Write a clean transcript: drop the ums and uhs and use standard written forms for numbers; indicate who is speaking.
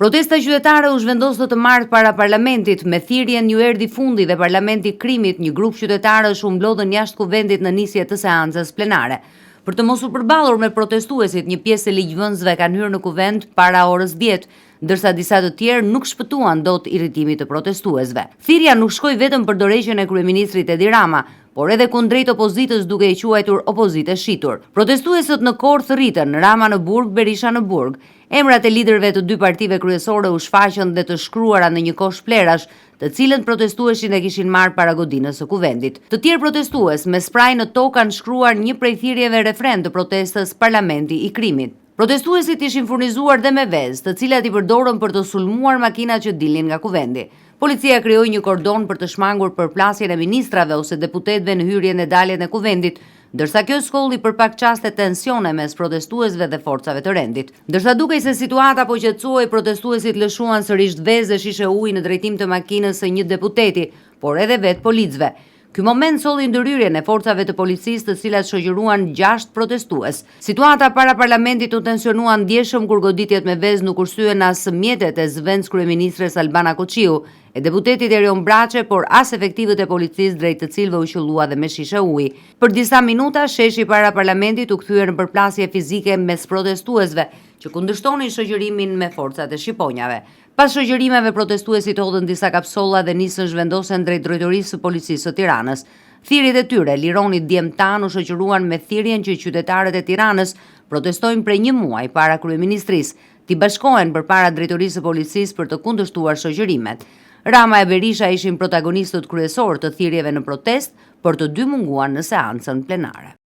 Speaker 1: Protesta qytetare u zhvendos të martë para parlamentit, me thirrjen ju erdhi fundi dhe parlamenti i krimit, një grup qytetarësh u mblodhën jashtë kuvendit në nisje të seancës plenare. Për të mos u përballur me protestuesit, një pjesë e ligjvënësve kanë hyrë në kuvend para orës 10, ndërsa disa të tjerë nuk shpëtuan dot irritimit të protestuesve. Thirrja nuk shkoi vetëm për dorëheqjen e kryeministrit Edi Rama, por edhe kundrejt opozitës duke e quajtur opozitë e shitur. Protestuesët në kor thërritën, Rama në burg, Berisha në burg. Emrat e liderëve të dy partive kryesore u shfaqën dhe të shkruara në një kosh plehrash, të cilën protestuesit e kishin marrë para godinës së Kuvendit. Të tjerë protestues, me spraj në tokë kanë shkruar një prej thirrjeve refren të protestës Parlamenti i krimit. Protestuesit ishin furnizuar dhe me vezë, të cilat i përdorën për të sulmuar makinat që dilnin nga Kuvendi. Policia krijoi një kordon për të shmangur përplasjen e ministrave ose deputetëve në hyrjen e daljen e Kuvendit, ndërsa kjo solli për pak çaste tensione mes protestuesve dhe forcave të rendit. Ndërsa dukej se situata po qetësohej, protestuesit lëshuan sërish vezë dhe shishe uji në drejtim të makinës së një deputeti, por edhe vetë policëve. Ky moment solli ndërhyrjen e forcave të policisë të cilat shoqëruan 6 protestues. Situata para parlamentit u tensionua ndjeshëm kur goditjet me vezë nuk kursyen as mjetet e zëvendëskryeministres Albana Koçiu, e deputetit Erion Braçe, por as efektivët e policisë drejt të cilëve u qëllua dhe me shishe uji. Për disa minuta, sheshi para parlamentit u kthye në përplasje fizike mes protestuesve që kundërshtonin shoqërimin me forcat e shqiponjave. Pas shoqërimeve, protestuesit hodhën disa kapsolla dhe nisën zhvendosen drejt drejtorisë së policisë së Tiranës. Thirrjet e tyre, lironi djemtë tanë, u shoqëruan me thirrjen që qytetarët e Tiranës protestojnë prej një muaj para kryeministrisë, t'i bashkohen përpara drejtorisë së policisë për të kundërshtuar shoqërimet. Rama e Berisha ishin protagonistët kryesorë të thirrjeve në protestë, por të dy munguan në seancën plenare.